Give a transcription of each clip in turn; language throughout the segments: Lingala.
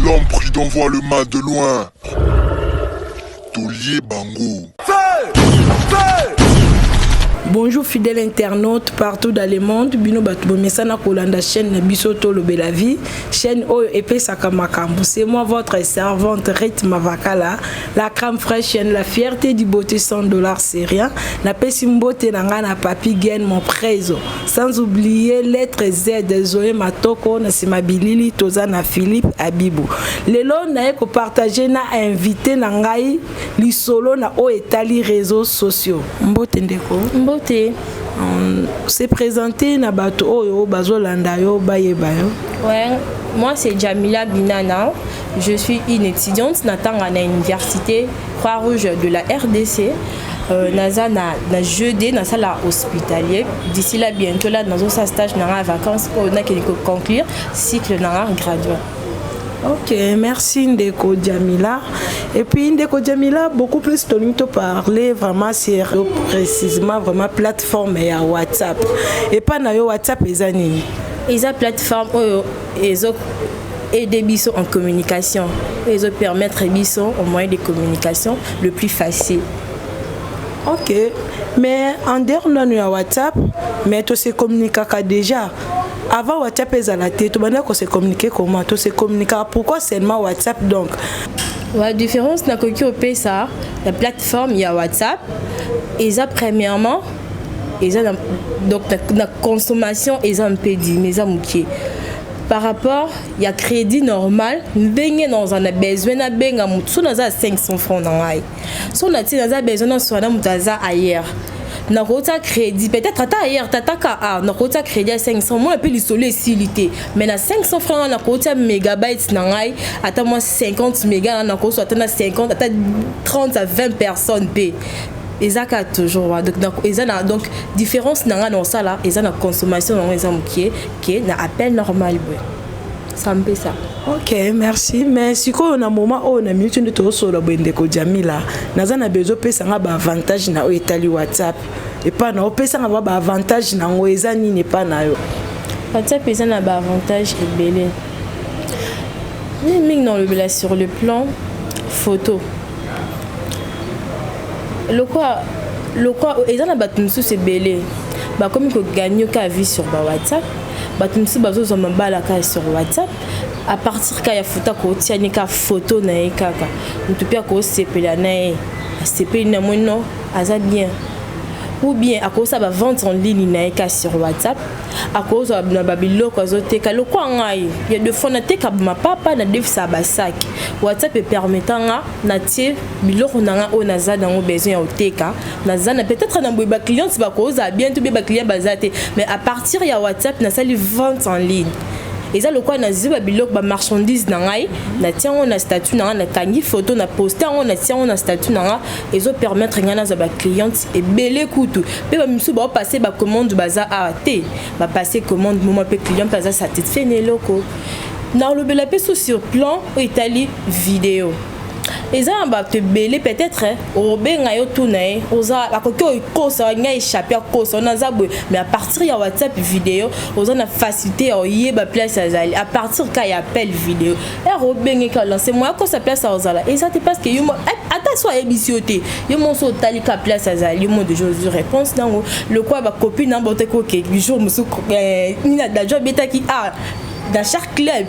L'homme prudent voit le mal de loin. Tolie bango. Bonjour fidèles internautes partout dans le monde, bino bato bomesana kolanda chaîne na biso Tolobela Vie, chaîne oyo epesaka makambo. C'est moi votre servante Rite Mavakala, la crème fraîche chaîne, la fierté du beauté 100 $ c'est rien. Napesi mbote na nga na Papi Gen mon préso. Sans oublier lettre Z Zoé Matoko na sima bilili toza na Philippe Abibu. Lelo naye ko partager na invité na ngai lisolo na oyo etali réseaux sociaux. Mbote ndeko. Mbote. Se présenter na bato oyo bazolanda yo, bayeba yo. Ouais, moi c'est Jamila Binana. Je suis une étudiante natanga na université Croix-Rouge de la RDC. Naza na jeudi na salle hospitalier. D'ici là bientôt là dans un stage na vacances on a qui conclure cycle na graduat. Ok, merci ndeko Jamila. Et puis ndeko Jamila, beaucoup plus tolingi to parler vraiment sur précisément vraiment plateforme ya WhatsApp. Et pas na yo, WhatsApp eza nini? Eza plateforme oyo ezo aider biso en communication, ezo permettre biso au moyen de communication le plus facile. Ok, mais en dehors nanu ya WhatsApp, mais to se communiquaka déjà. Avant WhatsApp ezala te, tobandaki ko se communiquer comment? To se communiquer, pourquoi seulement WhatsApp donc? La différence nakoki opesa la plateforme ya WhatsApp eza premièrement eza na, donc na consommation eza mpe dimi, eza moke par rapport ya crédit normal. Ndenge naza na besoin nabenga motu, so naza 500 francs na ngai, so natie naza besoin naswana na moto aza ailleurs, nakotia crédit peut-être ata ailleurs tataka a nakotia crédit ya 500 mona mpe lisolo esili te, mais na 500 francs wana nakotia mégabytes na ngai, ata mwa 50 méga na nakozwa ata na 50, ata 30 à 20 personnes mpe eza kaka toujours wana. Donc eza na, donc différence na ngai na osala eza na consommation nango eza mokie ke na appel normal boye, ça mpe ça. Ok, merci. Mais sikoyo na moment oyo, na minute nde tozosolola boye, ndeko Jamila, naza na besoin opesanga baavantage na oyo etali WhatsApp. Epa na opesanga ba baavantage nango eza nini epa na yo? WhatsApp eza na baavantage ebele mingi. Nalobela sur le plan photo, lokwa eza na bato mosusu ebele bakomi kogagner ka vie sur ba WhatsApp. Bato mosusu bazozwa mabala kaka sur WhatsApp, à partir ka ya photo, akotiani ka photo na ye kaka, motu mpe akosepela na ye, asepeli na moi no aza bien, ou bien akosala bavente en ligne na ye ka sur WhatsApp, akozwa na babiloko azoteka. Lokwa ngai ya deux fois nateka mapapa, nadefisa basac, WhatsApp epermettre nga natie biloko na nga oyo naza nango besoin ya koteka. Naza na peut-être na boye bacliente bakozala bien to bien baclient baza te, mais à partir ya WhatsApp nasali vente en ligne. Eza lokola nazwi babiloko, bamarchandise na ngai, natia yango na statut na ngai, nakangi photo, na poste yango, natia yango na statut na ngai, ezopermettre ngai nazwa bacliente ebele kutu mpe bamisusu baopasser bacommande, baza awa te, bapasse commande moma mpe client mpe aza satisfait na eloko. Nalobela mpe so sur plan oyo etali video, eza na bato ebele peut-être obenga yo, tuna ye oza, akoki okosa ngai, échappe akosa wana aza boye, mais à partir ya WhatsApp vidéo oza na facilité ya oyeba place azali à partir ka ya appel vidéo. Ere obenge ka lance moya akosa place ozala eza te, parce que yo ata so ayebisi yo te, yo moso otali ka place azali, yo mo déjà ozwi réponse nango. Lokwa bacopine na baotaki oke jour mosusu nini, dajo abetaki ah dans chaque club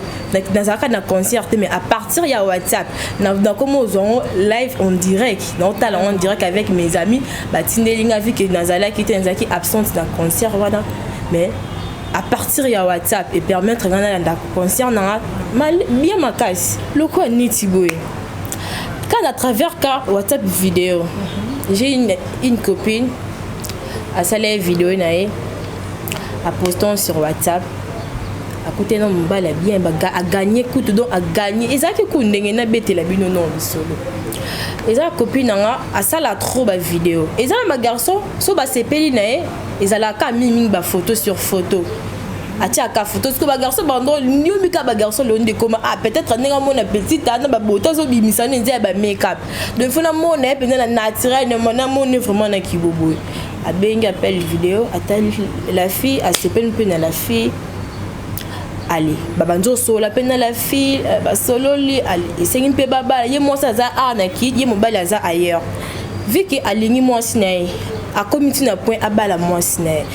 nazalaka na concert te, mais à partir ya WhatsApp nakoma ozwa yango live en direct, naotala yango en direct avec mes amis, batindeli nga vu que nazalaki te, nazalaki absente na concert wana, mais à partir ya WhatsApp epermettre nga nalanda concert nanga bien makasi. Lokola neti boye quand à travers ka WhatsApp vidéo, j'ai une copine asala ye vidéo na ye apostant sur WhatsApp, akutani na mobali bien, aganye kutu, donc aganye ezalaki ku ndenge nabetela bino no lisolo. Eza copine nanga asala trop bavideo, eza na bagarçon so basepeli na ye, ezalaka mingimingi bafoto sur photo, atiaka photo. Siko bagarçon bando niomi kaka bagarçon lelo nde ekoma ah peut-être ndenge amona petite ana baboto azobimisa na eza ya bamake-up, donc faut namona ye mpenza na naturel, namoni vraiment na kiboboye. Abengi appel vidéo, atali la fille, asepeli mpe na la fille. Ale, babandi osolola mpe na la fille, basololi. Ale, esengi mpe babala. Ye mwasi aza awa na Kidi, ye mobali aza ailleurs. Vu que alingi mwasi na ye, akomi ntina point abala mwasi na ye.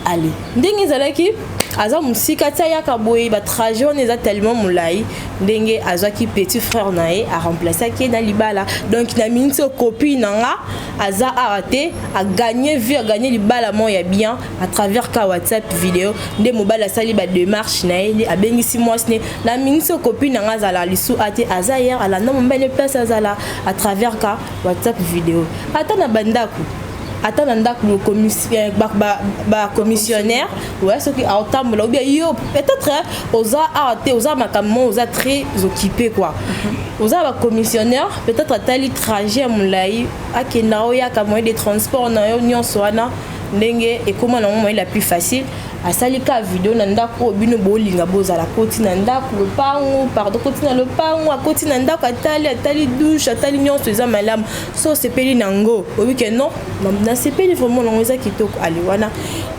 Ale, ndenge ezalaki, aza mosika ti ayaka boye, batrajet wana eza tellement molai. Ndenge azwaki petit frère na ye, aremplaçaki ye na libala. Donc na miniti oyo, copine na nga aza awa te, agagné vie, agagné libala moko ya bien à travers ka WhatsApp vidéo. Nde mobali asali badémarche na ye, nde abengisi mwasi ne. Na miniti oyo, copine na nga azala lisu a te, aza hier, alanda mobali place azala à travers ka WhatsApp vidéo. Ata na bandako, ata na ndako, bacommissionnaire, ouais, soki aotambola ou bien yo peut-être oza awa te, oza makambo moko, oza très occupé quoi, oza bacommissionnaire, peut-être atali trajet ya molai akenda, oyaka, moyen de transport na yo nyonso wana, ndenge ekóma nango moyen la plus facile, asali ka vidéo na ndako oyo bino bolinga bozala. Akoti na ndako, lopango, pardon, akoti na lopango, akoti na ndako, atali, atali douche, atali nyonso eza malamu. So osepeli nango, oyebi ke non, nasepeli vraiment nango, eza kitoko. Ale, wana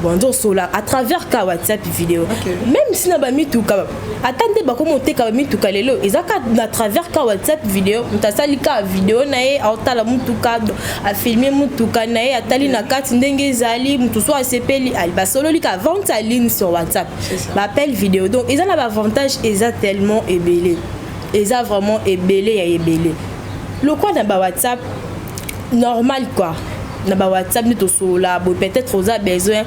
bonzo osola à travers ka WhatsApp vidéo. Même si na bamituka, ata nde bakomi oteka bamituka lelo, eza ka na travers ka WhatsApp vidéo. Moto asali ka vidéo na ye, aotala mutuka, afilme mutuka na ye, atali na kati ndenge ezali. Motu so asepeli, basololi ka vente en ligne sur WhatsApp, baappel vidéo. Donc eza na baavantage, eza tellement ebele, eza vraiment ebele ya ebele. Lokwa na bawhatsapp normal quoi, na bawhatsapp nde tosolola boye, peut-être oza besoin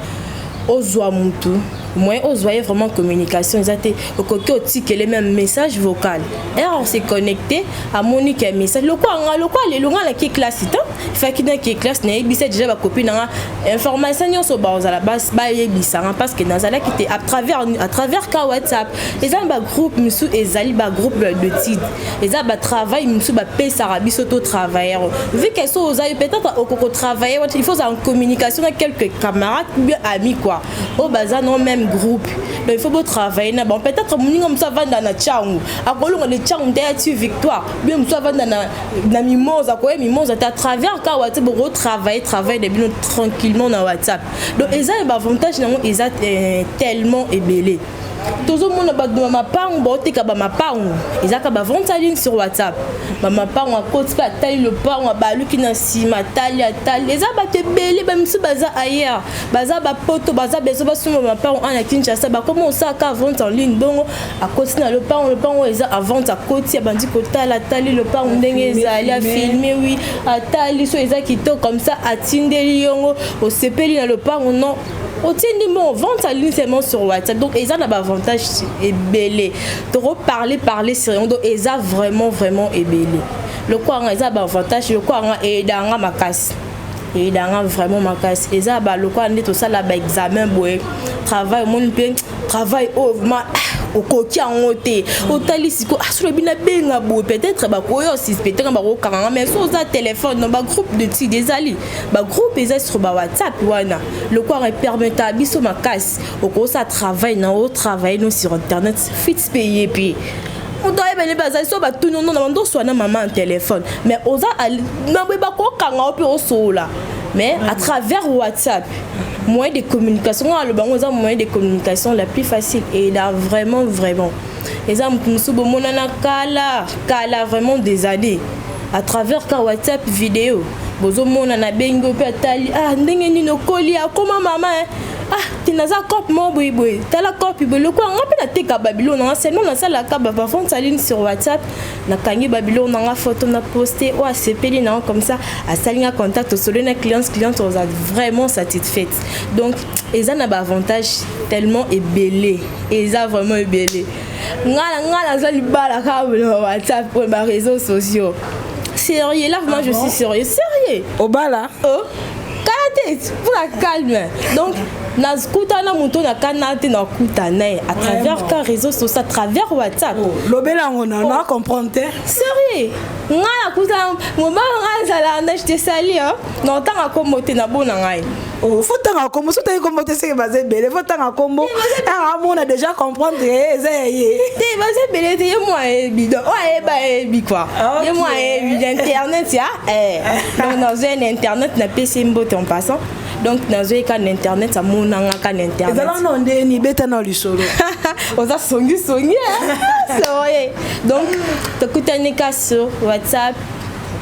ozwa mutu, moyen ozwa ye vraiment communication eza te, okoki otikele même message vocal. Ere se connecté, amoni ke message lokwa nga, lokwa lelo nga naki classe te, faki naki classe, nayebisa déjà bacopine na nga information nyonso bazala bayebisanga parce que nazalaki te. À travers ka WhatsApp, eza na bagroupe mosusu, ezali bagroupe d'étude, eza batravail mosusu bapesaka biso to travailleur. Vu que so ozali peut-être okoko travailler, il faut en communication na quelques camarades ou bien amis quoi, oyo baza no même groupe. Donc il faut botravailler na bon. Peut-être moninga mosusu avanda na Ntiango, akolonga de Ntiango te, ati Victoire, bien mosusu avanda na Mimosa, akoye Mimosa te. À travers ka WhatsApp, bokotravailler travail de bino tranquillement na WhatsApp. Donc eza na baavantage nango, eza tellement ebele. Tozomona bato bamapango baoteka bamapango, ezaka bavente en ligne sur WhatsApp. Bamapango, akoti mpe atali lopango, abaluki na nsima, atali, atali. Eza bato ebele, bamisusu baza ailleurs, baza bapoto, baza besoin basomba mapango ana Kinshasa, bakoma osalaka vente en ligne. Bongo akoti na lopango, lopango eza en vente, akoti, abandi kotala, atali lopango ndenge ezali, afilme, oui, atali so eza kitoko comme ça, atindeli yongo, osepeli na lopango, non, otindi bon, vente en ligne seulement sur WhatsApp. Donc eza na baavantage ebele, tokoparler parler sur yango. Donc eza vraiment vraiment ebele. Lokwanga eza baavantage, lokwanga eyedanga makasi, eyedanga vraiment makasi. Eza balokwa nde tosala baexamen boye, travail, omoni mpe travail oyo vraiment okoki yango te, otali sikoyo asolobi nabenga boye, peut-être bakoyo suspecte nga, bakokanga nga. Mais so oza téléphone no, bagroupe d'étude ezali, bagroupe eza sur bawhatsapp wana. Lokwanga epermetaka biso makasi, okosala travail na otravaille no sur internet, fit paye mpe moto ayebani bazali so batuni ono na bando oswana mama en téléphone, mais oza na boye, bakokanga yo mpe osola. Mais à travers WhatsApp, moyen de communication nga aloba yango eza moyen de communication la plus facile et là vraiment vraiment eza motu mosusu bomonana kala kala, vraiment des années, à travers ka WhatsApp vidéo bozomonana, abengi yo mpe, atali, ah, ndenge nini okoli, akoma mama, ah, te, naza cope moko boye boye, tala cope boye. Lokola nga mpe nateka babiloko nanga seulement, nasalaka bavente en ligne sur WhatsApp, nakangi babiloko nanga photo, na poste, oyo asepeli nango comme ça, asali nga contact, osoli na cliente, cliente oza vraiment satisfaite. Donc eza na baavantage tellement ebele, eza vraiment ebele. Nga naza libala kaka na WhatsApp, po baréseaux sociaux. Sérieux là, moi, ah, je suis sérieux, sérieux. Obala? Oh, kala te, mpona calme. Donc nakutana moto nakana te, nakutana ye à travers ka réseau social, à travers WhatsApp. Lobela yango na na comprendre te. Sérieux, nga nakutana mobala nga azala na, je te sali na ntanga kombo te, nabona ngai. Oh, faut tanga kombo. So tangi kombo te, seke baza ebele. Faut tanga kombo, amona déjà comprendre eza ya ye. Te, baza ebele te, ye mo ayebi. Donc oyo ayeba ayebi quoi, ye mo ayebi internet ya. Donc nazwa na internet, napesi ye mbote en passant. Donc nazwaki kaka na internet, amonanga kaka na internet. Ezalaka na ndeni beta na lisolo. Oza songisongi, c'est vrai. Donc tokutani ka sur WhatsApp,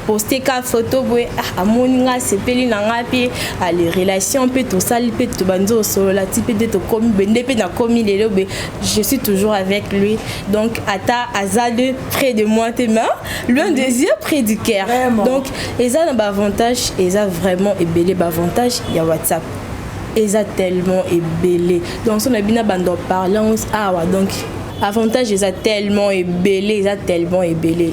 poste ka photo boye, ah, amoni nga, asepeli na nga mpe. Ale, relation mpe tosali mpe, tobandi osolola ti mpe nde tokomi boye, nde mpe nakomi lelo boye, je suis toujours avec lui. Donc ata aza de près de moi te, mais loin des yeux, près du cœur. Vraiment. Donc eza na baavantage, eza vraiment ebele. Baavantage ya WhatsApp eza tellement ebele. Donc so na bino bando parlance awa, donc avantage eza tellement ebele, eza tellement ebele.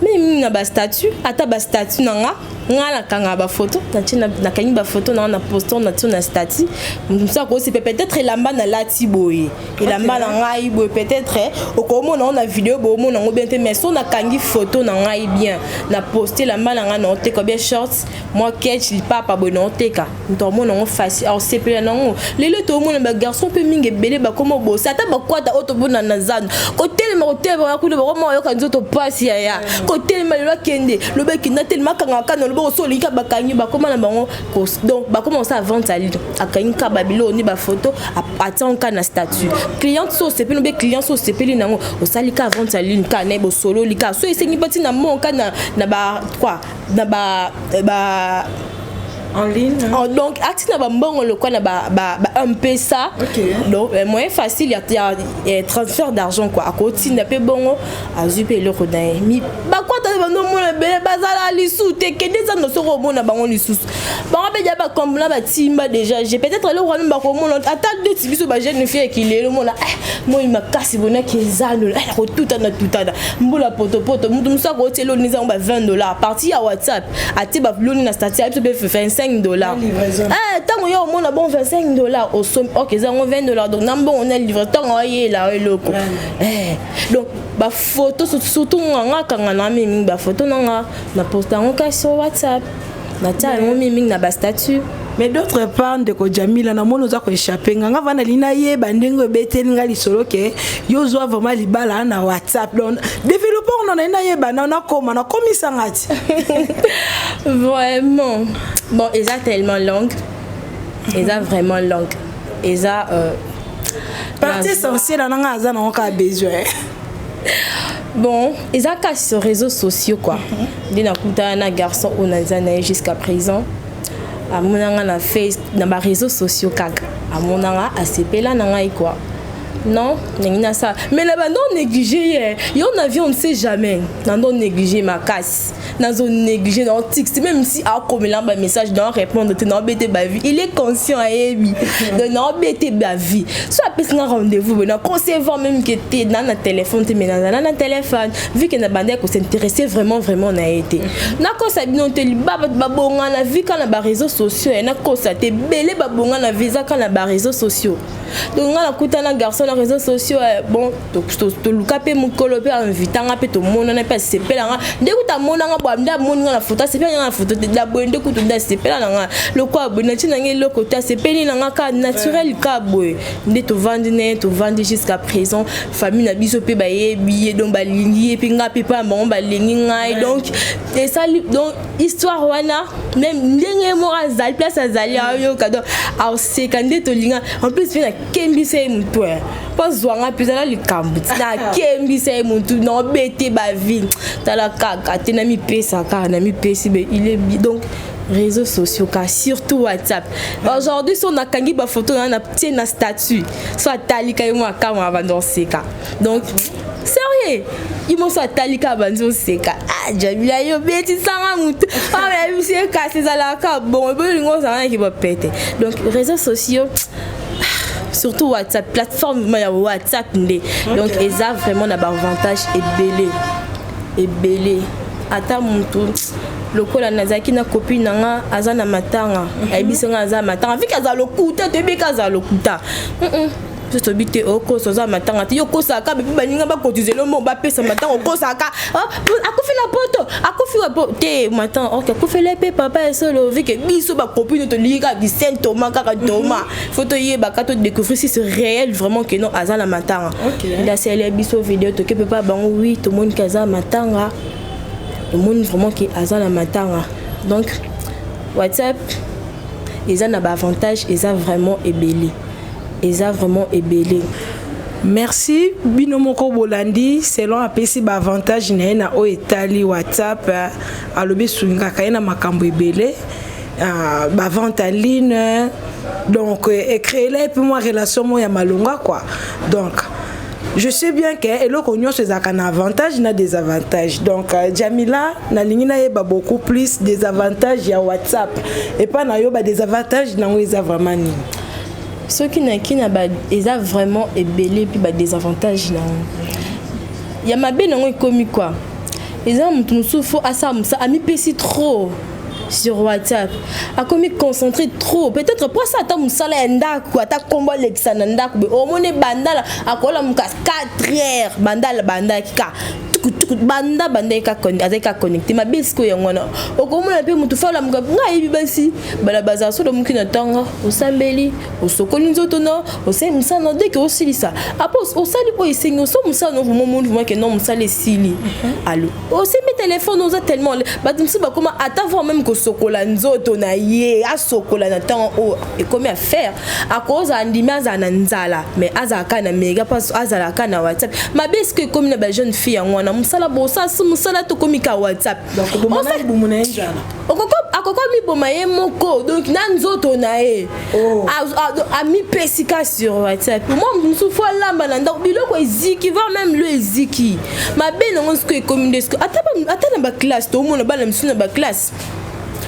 Mingi na bastatut, ata bastatut na nga, nga nakanga bafoto, natie, nakangi bafoto na nga, na poste, natie na statut. Mosu akosepe peut-être elamba nalati boye, elamba na ngai boye, peut-être okomona ngo na video boye, omona yango bien te, mais so nakangi photo na ngai bien, na poste elamba na ngai, na oteka bien shorts mwa ketch, lipapa boye, na oteka, moto amona yango facile, aosepela nango. Lelo toomona bagarçon mpe mingi ebele bakoma bosa, ata bakwata oyo tobona na zando, kotelema kotelema kuna, bakoma oyoka nzoto pasi yaya kotelema. Lelo akende lobi, akende atelema, akangaka na lobi, oso olingi ka bakangi, bakoma na bango. Donc bakoma kosala vente en ligne, akangi ka babiloko ni bafoto, atia ka na statut. Cliente so osepeli obe, client so osepeli nango, osali ka vente en ligne ka na ye, bosololi ka so esengi mpe ntina mo ka na ba quoi, na ba en ligne. Oh, donc ati na bambongo lokwa na ba M-Pesa. Donc moyen facile ya transfert d'argent quoi, akotinda mpe bongo, azwi mpe eloko na ye. Mi bakwata bandomona ebele bazala lisusu te. Kende eza no, soki omona bango lisusu, bango mpe dia bakombola, batimba déjà. Je peut-être eloko wana bakomona ata neti biso bajeune fille ekilelo omona moi makasi bonaki ezano kotutana tutana mbula potopoto. Mutu mosusu akotia eloni ezango ba 20 $, partir ya WhatsApp, atie baloni na statut ya biso mpe 25 $. Livraison. Ntango yo omona bon 25 $ osomi, ok, eza yango 20 $, donc na mbongo na livre, ntango ayela eloko. Donc bafoto surtout nga akanga na mingi bafoto nanga, na poste yango kasi sur WhatsApp, natia yango mingi na bastatut. Mais d'autre part, ndeko Jamila, namoni oza koéchappe nga. Nga vanda lingi nayeba ndenge obeteli nga lisolo ke yo ozwa vraiment libala na WhatsApp. Donc développe ngo, na nayeba na nakoma nakomisanga ti. Vraiment, bon, eza tellement longue, eza vraiment longue, eza Partie essentielle nanga aza nango kaka besoin. Bon, eza kasi sur réseaux sociaux quoi, nde nakutana na garçon oyo naza na ye jusqu'à présent. Amonanga na face, na baréseaux sociaux kaka, amonanga, asepela na ngai quoi. Non, ndenge nasala, mais na bando néglige ye yo na vie, on ne sait jamais. Nando néglige makasi, nazo néglige na texte, même si akomela bamessage, na répondre te, na obete bavie. Il est conscient, ayebi. Donc na obete bavie, so apesi nga rendez-vous boye, na concevoir même ke te na téléphone te, mais nazala na téléphone, vu ke na bandaki kos'intéresser vraiment vraiment na ye te. Nakosa bino te, liba bato babonga na vie kaka na baréseaux sociaux ye, nakosa te, ebele babonga na vie eza kaka na baréseaux sociaux. Donc nga nakutana garçon na réseaux sociaux. Bon, toluka mpe mokolo mpe invitanga mpe, tomonana mpe, asepelanga nde kuta amonanga boye, nde amoni nga na foto, asepeli nga na foto te da boye, nde kutu nde asepela na nga lokola boye, natie na nga eloko te, asepeli na nga kaka naturel ka boye, nde tovandi na ye, tovandi jusqu'à présent. Famille na biso mpe bayebi ye, donc balingi ye mpe, nga mpe mpa bango balingi ngai. Donc esali, donc histoire wana, même ndenge moko azali, place azali, ayoka, donc aoseka nde tolinga. En plus mpe nakembisa ye motu mpo azwanga mpe ezala likambo ti nakembisa ye motu na obete bavie, tala kaka te, namipesa kaka, namipesi be il est donc réseaux sociaux ka, surtout WhatsApp. Aujourd'hui so nakangi bafoto na natie na statut, so atalika ye mo akamwa, abandi oseka. Donc sérieux, ye moso atalika, abandi oseka: "Ah, Jamila, yo obetisanga motu." Ayebisi ye kasi ezalaka bon, ebolingo ozalaki bapete. Donc réseaux sociaux, surtout WhatsApp, plateforme ya WhatsApp nde. Donc eza vraiment na baavantage ebele ebele. Ata motu lokola nazalaki na copine na nga, aza na matanga, ayebisi nga aza matanga, fiki aza lokuta, toyebi aza lokuta. Biso toyebi te, okosa, oza matanga te, yo okosaka bepi baninga bakotizela mo bapesa matanga, okosaka akufi na poto, akufi wa te matanga, ok, akufela mpe papa esolo. Vike biso bacopine tolingi kaka di saint Thomas, kaka Thomas, faut toyebaka, todécouvrir si c'est réel vraiment que non, aza na matanga. Nde asali biso video, toke mpe pa bango, oui, tomoni ke aza matanga, tomoni vraiment ke aza na matanga. Donc WhatsApp Eza na baavantage, eza vraiment ebele, eza vraiment ebele. Merci. Bino moko bolandi, selon apesi baavantage na ye na oyo etali WhatsApp. Alobi esungaka ye na makambo ebele, bavente en ligne, donc ecréela epe mwa relation moko ya malonga quoi. Donc je sais bien que eloko nyonso ezalaka na avantage na désavantage. Donc Jamila, nalingi nayeba beaucoup plus désavantage ya WhatsApp. Epa na yo, badésavantage nango eza vraiment nini? Soki naki na ba, eza vraiment ebele. Mpe badésavantage nango ya mabe nango ekomi quoi? Eza moto mosusu fo asala mosala, amipesi trop sur WhatsApp, akomi concentré trop. Peut-être po asala ata mosala ya ndako, ata nkombo alekisa na ndako boye, omoni bandala akolamuka 4 heures, bandala bandaki ka tukutuku, banda bandaki, azalaki kaka connecté. Mabe sikoyo yango wana. Okomona mpe motu fa olamuka, ngai ayebi basi bala bazala so olamuki na ntongo, osambeli, osokoli nzoto na osali mosala na deke, osilisa apo osali oyo esengi oso mosala no, vraiment omoni vraiment ke non, mosala esili. Alo osimbi telefone, oza tellement, bato mosusu bakoma ata voir même kosokola nzoto na ye, asokola na ntango oyo ekomi affaire. Akozala ndimi azala na nzala, mais azala kaka na mega mpo azala kaka na WhatsApp. Mabe sikoyo ekomi na bajeune fille yango wana. Mosala bosala si mosala, tokomi ka WhatsApp. Libumu na ye nzala. Akoka miboma ye moko, donc na nzoto na ye. Amipesi ka sur WhatsApp. Mwa mosusu fo alamba na ndako, biloko eziki, voire même lo eziki. Mabe nango sikoyo ekomi nde sikoyo ata na baclasse, toomona bana misusu na baclasse,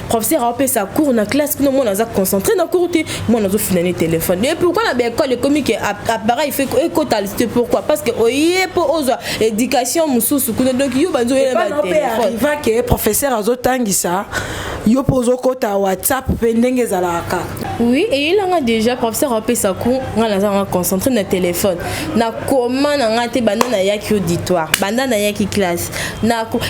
professeur aopesa cours na classe kuna, mwana aza concentré na cours te, mwana azofina téléphone. Et pourquoi na baécole ekomi ke appareil fait ekota te? Pourquoi? Parce que oye mpo ozwa éducation mosusu kuna, donc yo banzi oyena batéléphone. Arriva ke professeur azotangisa yo, mpo ozokota WhatsApp mpe ndenge ezalaka kaka. Oui, eyelanga déjà, professeur apesa cours, nga naza nga concentré na téléphone, nakoma na nga te. Banda nayaki auditoire, banda nayaki classe,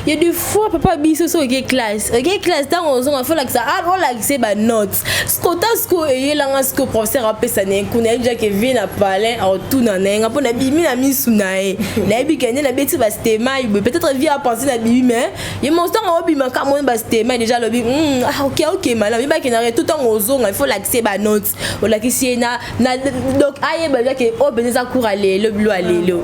ya des fois papa biso so oke classe, oke classe, ntango ozonga fo olakisa, olakise banote. Kota sikoyo eyelanga sikoyo, professeur apesa na ye kuna, yebi jake vie na palin, aotuna na ye nga mpo nabimi na misu na ye, nayebi ke nde nabeti bastema boye. Peut-être vie apense na bimi, mais ye mo ntango obimaka, moni bastema déjà, alobi: Ah, ok, ok, malamu." Yebaki na retour, ntango ozonga, il faut olakise banote, olakisi ye na donc ayeba déjà ke oyo mpenza eza cours alelo, bilo alelo.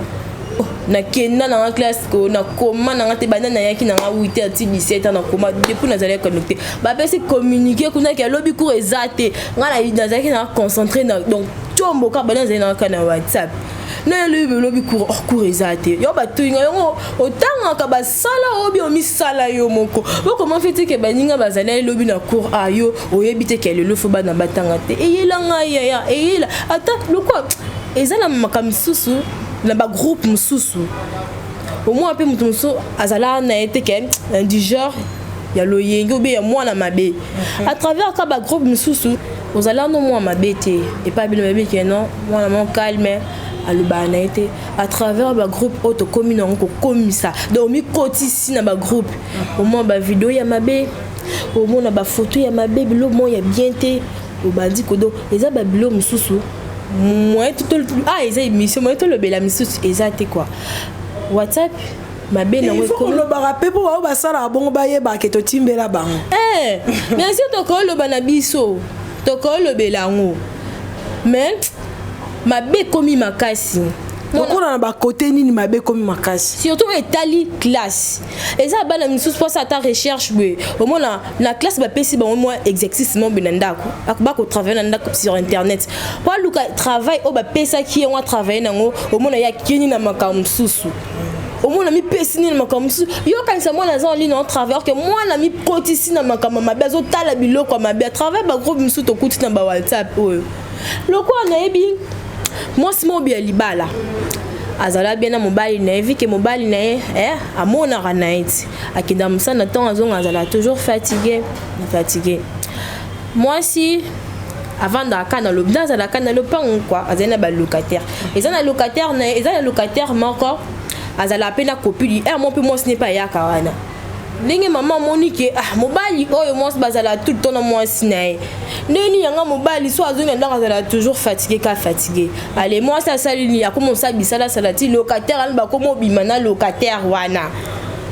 Nakenda nanga classe ko nakoma nanga te. Banda nayaki nanga 8 heures ti 17 heures, nakoma. Depuis nazalaki connecté, bapesi communiqué kuna ke alobi cours eza te. Nga nazalaki nanga concentré na, donc tiomboka, banda nazali nanga kaka na WhatsApp. Nayalobi lobi cours, oh, cours eza te. Yo batoyinga yango, otangaka basala oyo omisala yo moko. Okoma fe te ke baninga bazali elobi na cours a yo oyebi te ke lelo fo bana batanga te. Eyela ngai yaya, eyela ata lokwa eza na makambo misusu na bagroupe mosusu. Omona mpe moto mosusu azala na ye te ke du genre ya loyenge obe ya mwana mabe. À travers ka bagroupe mosusu, ozala no mwana mabe te, epai bino bayebi ke non, mwana mo calme, alobaka na ye te. À travers bagroupe oyo tokómi nango kokomisa, donc omikotisi na bagroupe, omona bavideo ya mabe, omona bafoto ya mabe, biloko moko ya bien te, obandi kodo. Eza babilo mosusu moyen, ah, eza émission moyen tolobela misusu eza te quoi. WhatsApp, mabe nango olobaka mpe mpo bao basalaka bongo bayebaka totimbela bango. Eh, bien sûr, tokoloba na biso, tokolobela yango, mais mabe ekomi makasi. Lokola na bakote nini mabe ekomi makasi? Surtout etali classe. Eza bana misusu mposa ata recherche boye, omona na classe bapesi bango mwa exercice mo boye na ndako, bakotravaille na ndako sur internet po aluka travail oyo bapesaki yango, atravaille nango. Omona ye akeni na makambo mosusu, omona mipesi nini na makambo mosusu. Yokanisa mwana aza en ligne en travers ke mwana mikotisi na makambo mabe, azotala biloko ya mabe à travers bagroupe mosusu tokuti na bawhatsapp oyo. Lokola nayebi mwasi moko ya libala, azala bien na mobali na ye, vike mobali na ye amonaka na ye ti akenda mosala, na ntongo azonga azala toujours fatigué, fatigué. Mwasi avandaka kaka na lobi, azalaka na lopango kua, azali na balocataire, eza na locataire na ye, eza na locataire moko azala mpe na copine ere mo mpe mwasi ne mpe ayaka wana. Ndenge mama amoni ke ah, mobali oyo, mwasi bazala tout le temps na mwasi na ye, ndeni yanga mobali so azongi na ndako azala toujours fatigué, ka fatigué. Ale mwasi asali nini? Akoma osala bisala asala ti locataire wana bakoma obima na locataire wana.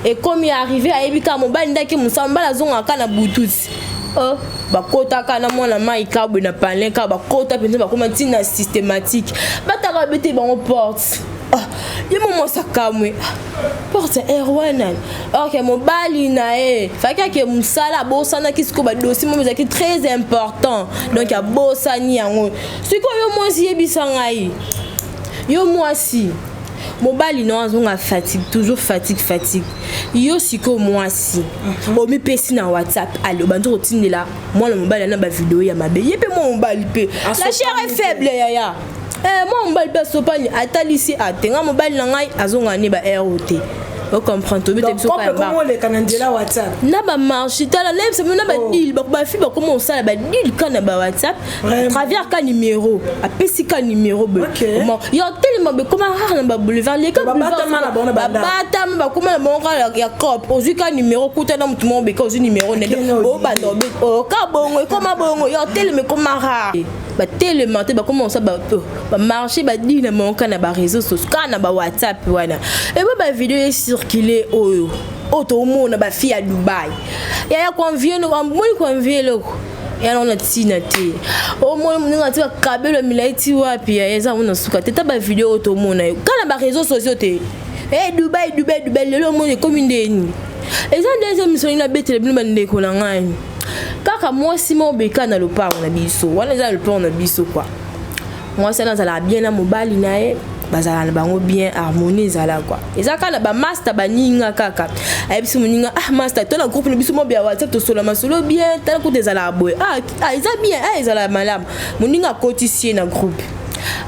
Ekomi arrivé, ayebi kaka mobali ndaki mosala, mobali azongaka na butu ti oh. Bakotaka na mwana mai kabwe na palin kaka, bakota mpenza, bakoma ntina systématique, bataka, babete bango porte. Ah, ye mo mwasi akamwe, porte ya air wana. Ok, mobali na ye faki ake mosala, abosanaki sikoyo badossier moko ezalaki très important, donc abosani yango. Sikoyo yo mwasi, yebisa ngai, yo mwasi, mobali na azonga fatigue, toujours fatigue, fatigue. Yo sikoyo mwasi, omipesi na WhatsApp, ale obandi kotindela mwana mobali na bavideo ya mabe. Ye mpe mwa mobali mpe, la chair est faible, yaya. Mwa mobali mpe asopani, atalisi atenga mobali na ngai azonga ne ba air te, ocomprendre? Tobete biso oleka na nzela WhatsApp. Na bamarché, tala, nayebisa bino, na badeal, bafi bakoma kosala badeal ka na bawhatsapp travers ka numéro, apesi ka numéro boye yo telema, bekoma rare na baboulevard, leka babatama, bakoma na bango kaka ya cop. Ozwi ka numéro, kuta na motu moko beka, ozwi numéro nde obanda oka bongo, ekoma bongo, yo telema, ekoma rare. Batelema te, bakoma kosala bamarché, badeal na bango kaka na baréseau sociaux, kaka na bawhatsapp wana. Ebo bavideo ecircule oyo, oyo tomona bafille ya Dubai, yaya, koenvie, moni koenvie eloko ya nango na ntina te. Omoni moninga ati bakabelo milai ti wapi, yaya, eza yango na suka te. Ta bavideo oyo tomona yo kaka na baréseau sociaux te, e Dubai, Dubai, Dubai, lelo omoni ekomi ndeni. Eza nde eza misolo nabetela bino, bandeko na ngai. Kaka mwasi moko beka na lopango na biso wana, eza na lopango na biso kua. Mwasi wana azalaka bien na mobali na ye, bazalaka na bango bien, harmonie ezala kua. Eza kaka na bamaster, baninga kaka. Ayebisi moninga: "Ah master, to na groupe na biso mo ya WhatsApp, tosola masolo bien, tala kuta ezalaka boye. Ah, ah, eza bien, ah, ezalaka malamu." Moninga akotisi ye na groupe.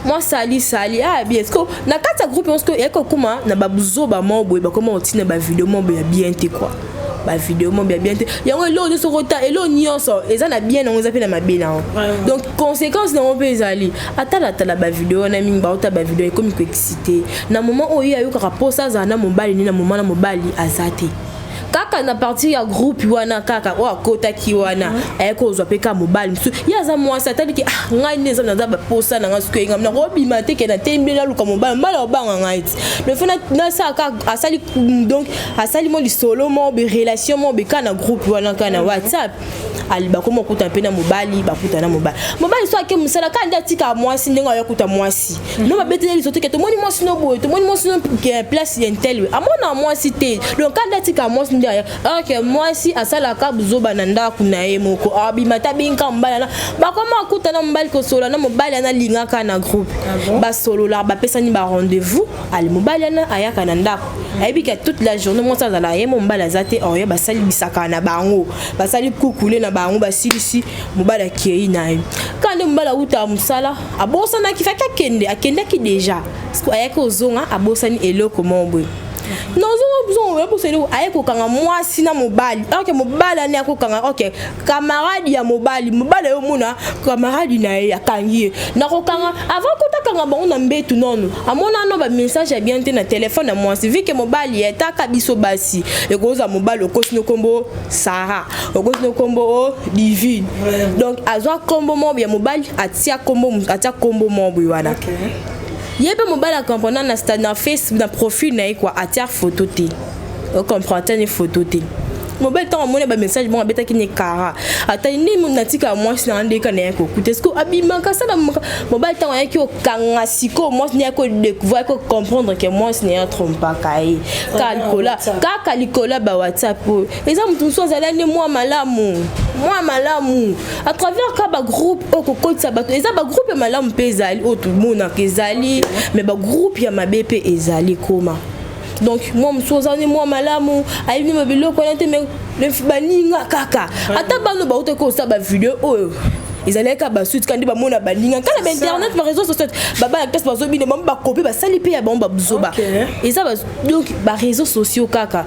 Mwa sali sali, ah bien. Siko na kati ya groupe yango, siko eyaki kokóma na babuzoba moko boye, bakóma kotina bavideo moko boye ya bien te kua, bavideo moko ya bien te. Yango eloko nyonso kota, eloko nyonso eza na bien nango, eza mpe na mabe nango, donc conséquence nango mpe ezali. Atalatala bavideo wana mingi, baota bavideo, ekomi koexciter. Na moment oyo ye ayokaka mposa azala na mobali nde na moment na mobali aza te, kaka na partir ya groupe wana kaka oyo akotaki wana, ayaki kozwa mpe kaka mobali mosusu. Ye aza mwasi, ataliki: "Ah, ngai nde eza naza baposa na ngai, sikoyo engami nakobima te, ke natembeli, naluka mobali, mobali obanga ngai ti donc fo nasala kaka." Asali, donc asali mo lisolo mo be, relation mo be kaka na groupe wana, kaka na WhatsApp. Ali bakoma okuta mpe na mobali, bakuta na mobali. Mobali so ake mosala, kaka nde atikaka mwasi ndenge aya kuta mwasi no, babeteli liso te ke tomoni mwasi no boye, tomoni mwasi no place ya ntel, amona mwasi te. Donc kaka nde atikaka mwasi nde aya ok, mwasi asalaka buzoba na ndako na ye moko, abima te, abenga mobali ana, bakoma akuta na mobali, kosola na mobali ana, alingaka na groupe, basololaka, bapesani ba rendez-vous. Ali mobali ana ayaka na ndako, ayebi ke toute la journée mwasi azala ye mo, mobali aza te. Oye basali bisaka na bango, basali kukule na bango, basilisi, mobali akei na ye. Kaka nde mobali awutaka mosala, abosanaki, faki akende, akendaki déjà, ayaki kozonga, abosani eloko moko boye. Nazonga, abosani eloko, aye kokanga mwasi na mobali. Ok, mobali ani akokanga, ok, camarade ya mobali, mobali ayomona camarade na ye, akangi ye na kokanga. Avant kotakanga bango na mbetu, nono amona no bamessage ya bien te na telefone ya mwasi. Vu que mobali etaka biso basi, ekozwa mobali, okosi no kombo Sara, okosi no kombo o Divine, donc azwa kombo moko ya mobali, atia kombo, atia kombo moko boye wana. Ye mpe mobali acomprendre na Facebook, na profil na ye kua, atia photo te, ocomprendre? Atia ne photo te. Mobali ntango amoni bamessage bongo, abetaki ne kara, atali nde natika mwasi na nga ndeka na ye kokuta ceque abimaka asala. Mobali ntango ayaki kokanga sikoyo mwasi nde ayaki kodécouvrir, ayaki kocomprendre ke mwasi na ye atrompaka ye kaka likolo ya bawhatsapp oyo. Eza motu mosusu azali nde mwa malamu, mwa malamu à travers ka bagroupe oyo kokotisa bato. Eza bagroupe ya malamu mpe ezali oyo tomonaka ezali, mais bagroupe ya mabe mpe ezali koma. Donc mwa mosusu oza nde mwa malamu, ayebi nde biloko wana te, mais baninga kaka, ata bano bauta kosala bavideo oyo ezalaki kaka basuite, kaka nde bamona baninga kaka na bainternet, baréseau sociaux, babana classe bazobina bango, bakope, basali mpe ya bango babuzoba. Eza donc baréseau sociaux kaka.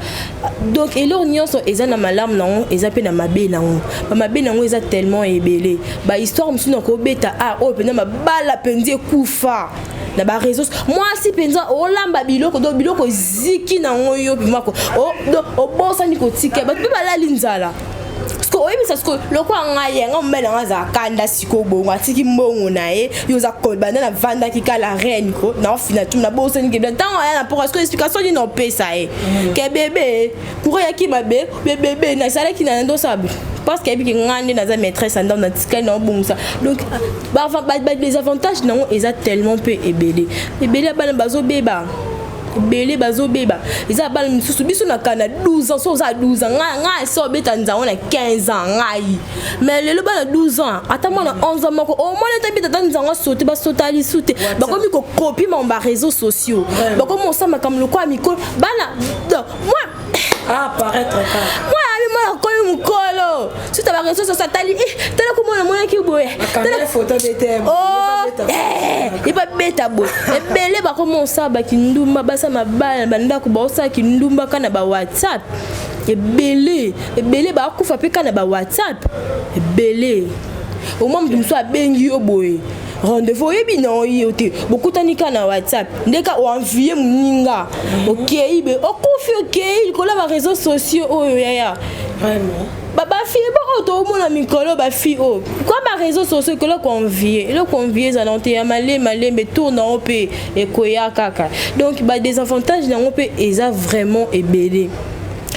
Donc eloko nyonso eza na malamu nango, eza mpe na mabe nango. Bamabe nango eza tellement ebele. Bahistoire mosusu na kobeta a oyo mpenza mabala mpenza ekufa na baréseau. Mwasi mpenza olamba biloko, donc biloko eziki nango, yo mpimako obosani kotika, bato mpe balali nzala. Siko oyebisa siko lokola ngai ye, ngai mobali nanga azala kanda. Sikoyo bongo atiki mbongo na ye, yo oza banda navandaki ka la reine ko naofina tumi nabosani kebla ntango aya na poka. Sikoyo explication nini opesa ye ke bebe courant eyaki mabe, bebebe nasalaki na ndosala, parce que ayebiki ngai nde naza maîtresse ya ndako, natikali na obongisa. Donc désavantage nango eza tellement mpe ebele ebele ya bana bazobeba, ebele bazobeba. Eza bana misusu, biso na kana 12 ans, so oza 12 ans, ngai ngai so obeta nzango na 15 ans ngai. Mais lelo bana 12 ans, ata mwana 11 ans moko omona ete beta ata nzango asote, basota lisu te, bakomi kokopi makambo ba réseaux sociaux, bakomi kosala makambo lokola mikolo bana. Donc moi apparaître. Mwana abi mwana komi mokolo suta ba réseaux sociaux, atali tala komona monaki boye. Photo bete. Ye babeta boye, ebele bakoma osala bakindumba, basala mabala na bandako, baosala kindumba ka na bawhatsapp. Ebele ebele bakufa mpe ka na bawhatsapp. Ebele omwa moto mosusu abengi yo boye rendez-vous, oyebi na oyo te, bokutani ka na WhatsApp, nde ka oenvie moninga, okei be okufi, okei likolo ya baréseaux sociaux oyo yaya. Vraiment. Bafille bo oyo toomona mikolo, bafille oyo kwa baréseaux sociaux, eloko envie, eloko envie ezala te ya malembe malembe, tour nango mpe ekoya kaka. Donc badésavantage nango mpe eza vraiment ebele,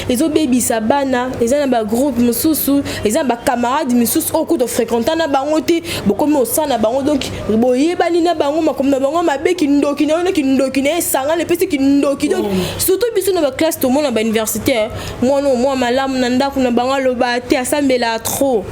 ezobebisa bana. Eza na bagroupe mosusu, eza na bacamarade misusu oyo kuta ofréquenta na bango te, bokomi osala na bango, donc boyebani na bango, makambo na bango mabe, kindoki na yo na kindoki na ye esangana, epesi kindoki. Donc surtout biso na baclasse, tomona bauniversitaire, mwana omwa malamu na ndako na bango aloba te, asambela trop,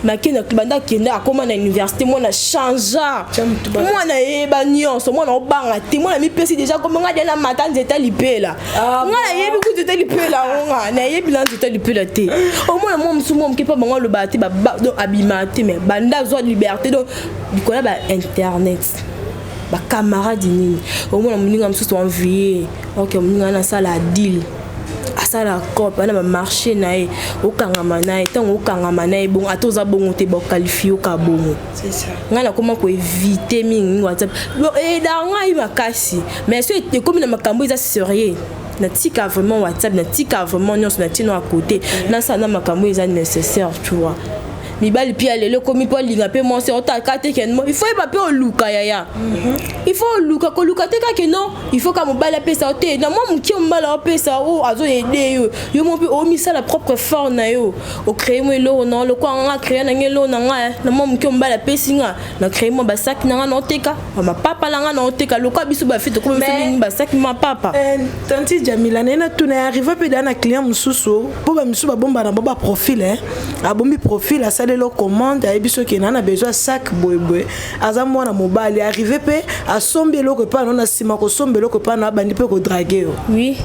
makende banda akende akóma na université, mwana changea, mwana ayeba nyonso, mwana obanga te, mwana mipesi déjà komi nga dia na mata nzete lipela. Nga nayebi ku nzete lipela yango, nga nayebi na nzete lipela te. Omona mwa mosusu, mwa moke mpo bango alobaka te, donc abima te, mais banda azwa liberté, donc likolo ya bainternet, bacamarade nini, omona moninga mosusu envie, ok, moninga wana asala deal, asala cope ana bamarché na ye, okangama na ye. Ntango okangama na ye bongo, ata oza bongo te, baqualifie oka bongo. Ngai nakoma koéviter mingi WhatsApp. Bon, eyedaka ngai makasi, mais so ekomi na makambo eza sérieux, natika vraiment WhatsApp, natika vraiment nyonso, natina à côté, nasala na makambo eza nécessaire, tu vois. Mibali mpe ya lelo ekomi mpo alinga mpe mwasi otaka te ke il faut yeba mpe oluka yaya, il faut oluka, koluka te kake non, il faut ka mobali apesa yo te. Na mwa mokie mobali apesa oyo azoyede yo, yo mo mpe omisala propre fort na yo, ocrée mo eloko na lokola nga créa na ngai eloko na ngai. Na mwa mokie mobali apesi nga, na créé mwa basaki na nga, na oteka bamapapa na nga, na oteka lokola biso bafi tokoma biso mingi basaki mapapa. Tanti Jamila, naye natuna ya arrive mpe daa na client mosusu, mpo bamisusu babombana bo baprofil, abombi profil, asaleli commande, ayebi soki na besoin sac boyeboye, aza mwana mobali, arrive mpe asombi eloko epai na nsima kosomba eloko epai na, abandi mpe kodraguer yo. Oui.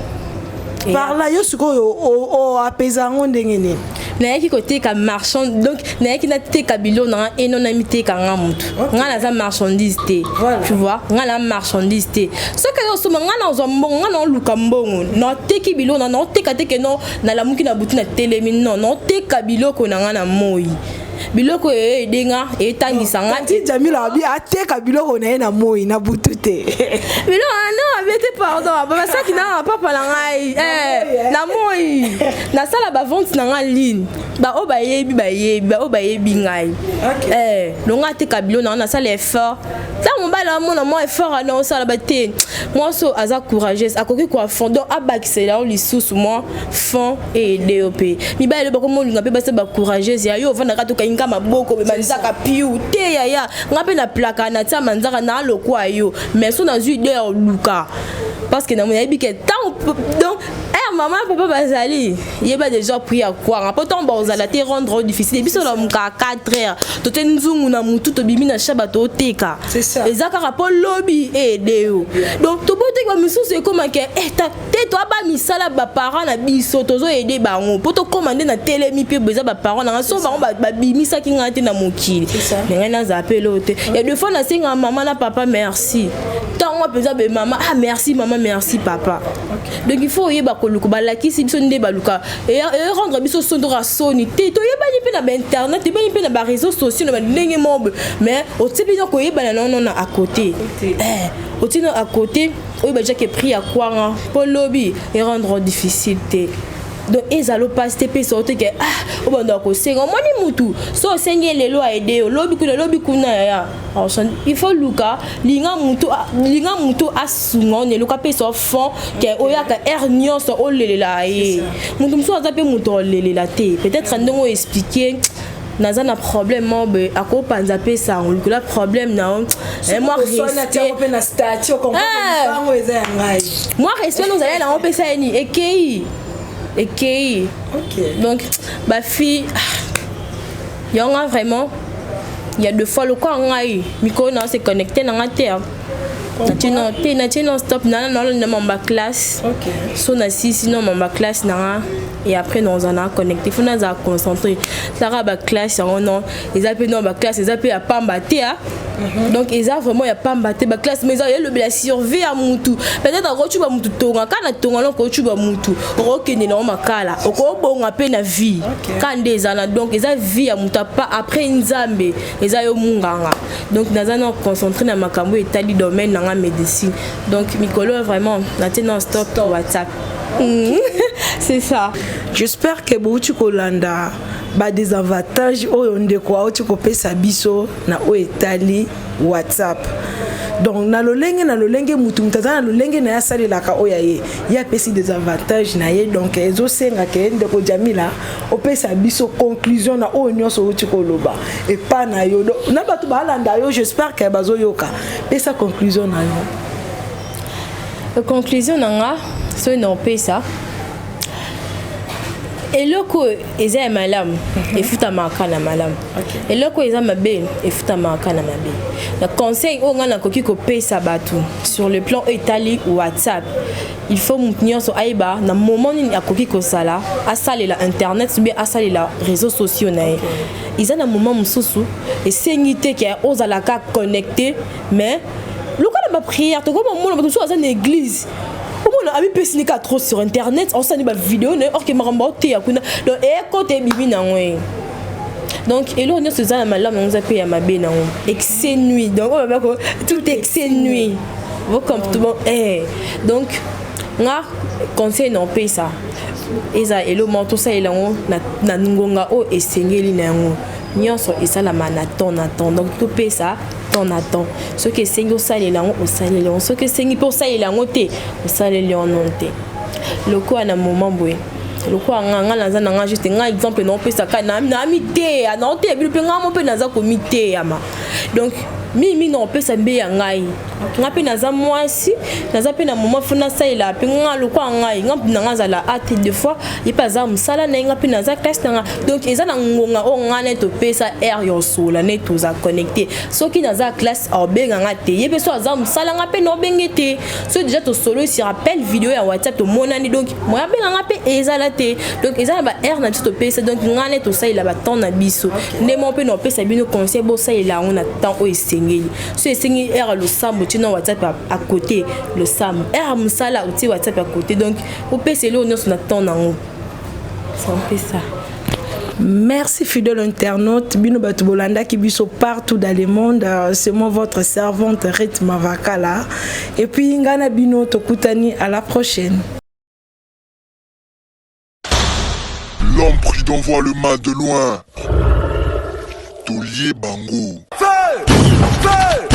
Par là yo sikoyo apesa yango ndenge nini? Nayaki koteka marchand, donc nayaki nateka biloko na nga eno, namiteka nga motu, nga naza marchandise te, tu vois, nga na marchandise te. Soki aza kosomba, nga nazwa mbongo, nga naoluka mbongo, nateki biloko na naoteka te ke no nalamuki na butu natelemi, non, naoteka biloko na nga na moi, biloko oyo edenga etangisa nga. Tanti Jamila abi ateka biloko na ye na moi, na butu te. Biloko no abe te, pardon, basaki na papa na ngai na moi, nasala bavente na ngai ligne, baoyo bayebi bayebi, baoyo bayebi ngai longa ateka biloko na ngai, nasala effort. Ntango mobali amona mwa effort ana osala bate, mwasi oyo aza courageuse, akoki koafond, donc abakisela yo lisusu mwa fond eyede yo. Mpe mibali oyo bakoma olinga mpe basi bacourageuse ya yo, ovandaka tokangi nga maboko me manzaka piu te yaya, nga mpe na plaka natia manzaka na alokwa yo, mais so nazwi idée ya oluka, parce que nayebi ke ntango donc ere mama papa bazali yeba déjà prix ya kwanga, mpo ntango bazala te, rendre difficile. Biso lamuka 4 heures, tote nzungu na mutu, tobimi na sha, bato oteka, eza kaka mpo lobi eyede yo. Donc toboteki bamisusu ekomake te, toaba misala baparent na biso, tozoyede bango mpo tokóma nde na telemi mpe boye. Eza baparent na nga, so bango babimisaki ngai te na mokili, me ngai nazala mpe eloko te. Ya deux fois nasengaka mama na papa merci, ntango mpenza be mama, ah merci mama, merci papa. Donc il faut oyeba koluka, balakisi biso nde baluka erendre biso soni, toka soni te. Toyebani mpe na bainternet, toyebani mpe na baréseaux sociaux na bandenge moko, mais otie mpe koyebana nono na à côté, otie no à côté oyo badiaki prix ya kwanga mpo lobi erendre difficile te. Donc ezala opasi te pesa yo te ke ah obanda kosenga. Omoni mutu so osengi ye lelo aide yo, lobi kuna lobi kuna yaya. Il faut luka linga mutu, linga mutu asunga yo na eloko, apesa yo fond ke oyaka heure nyonso olelela ye. Mutu mosusu aza mpe moto olelela te, peut-être ndenge oyo expliquer naza na problème moko boye, akopanza mpe sango likolo ya problème na yo. Mwa respect mpe na statut okompango eza ya ngai. Mwa respect nozali nango mpesa ye nini ekei ekei. Donc bafille yango vraiment, il y a deux fois lokola ngai mikolo na se connecté na nga te, natie no te, natie non stop na nalanda mamba classe. So nasisi no mamba classe na nga et après naozala na connecté, faut nazala concentré taka baclasse yango. Non, eza mpe non, baclasse eza mpe ya pamba te. A donc eza vraiment ya pamba te baclasse, mais eza elobela survie ya mutu. Peut-être akocuba mutu tonga kaka na tonga no, okocuba mutu, okokende nango makala, okobonga mpe na vie ka nde eza na. Donc eza vie ya mutu apa après Nzambe eza yo munganga. Donc naza na concentré na makambo etali domaine nanga médecine. Donc mikolo vraiment natie non stop WhatsApp. C'est ça. J'espère que bouti kolanda badésavantage oyo ndeko auti kopesa biso na oyo etali WhatsApp. Donc na lolenge mutu aza na lolenge na ye asalelaka oyo aye ye apesi désavantage na ye. Donc ezosenga ke ndeko Jamila opesa biso conclusion na oyo nyonso outi koloba epa na yo na bato balanda yo. J'espère ke bazoyoka. Pesa conclusion na yo. Conclusion na nga soki na opesa, eloko eza ya malamu efutamaka na malamu, eloko eza mabe efutamaka na mabe. Na conseil oyo ngai nakoki kopesa bato sur le plan oyo etali WhatsApp, il faut moto nyonso ayeba na moment nini akoki kosala, asalela internet ou bien asalela réseaux sociaux na ye. Eza na moment mosusu esengi te ke ozalaka connecté, mais lokola baprière tokoma mona bato mosusu aza na église, omona amipesi nika trop sur internet, osani bavideo na ye, or ke makambo aoteya kuna. Donc ekota ebimi nango ye. Donc eloko nyonso eza na malamu yango, eza mpe ya mabe nango. Excès nuit, donc oyo babako tout excès nuit. Bon, donc nga conseil na opesa eza eloko moko tosalela yango na ngonga oyo esengeli na yango. Nyonso esalama na temps na temps. Donc topesa temps na temps. Soki esengi osalela yango, osalela yango. Soki esengi mpe osalela yango te, osaleli yango te. Lokola na moment boye, lokola nga naza na nga juste nga exemple na opesaka na miteya na oteya bino mpe nga mo mpe naza komiteyama. Donc mingimingi na opesa mbe ya ngai, nga mpe naza mwasi, naza mpe na moment faut nasalela mpe nga. Lokola ngai, nga na nga azala ate deux fois, ye mpe aza mosala na ye, nga mpe naza classe na nga. Donc eza na ngonga oyo nga ne topesa heure ya osola ne toza connecté. Soki naza classe, aobenga nga te. Ye mpe so aza mosala, nga mpe naobenge te. So déjà tosolo sur appel vidéo ya WhatsApp, tomonani. Donc moya abenga nga mpe ezala te. Donc eza na baheure na biso topesa. Donc nga ne tosalela batemps na biso nde moko mpe na opesa bino conseil, bosalela yango na temps oyo esengeli. So esengi heure ya losambo, otie na WhatsApp à côté losambo, heure ya mosala, otie WhatsApp à côté. Donc opesa eloko nyonso na temps nango, c'est un peu ça. Merci fidèle internaute, bino bato bolandaki biso partout dans le monde. C'est moi votre servante Rith Mavakala. Et puis ngana bino tokutani à la prochaine. L'homme prudent voit le mal de loin. Taulier Bango. Feu! Feu!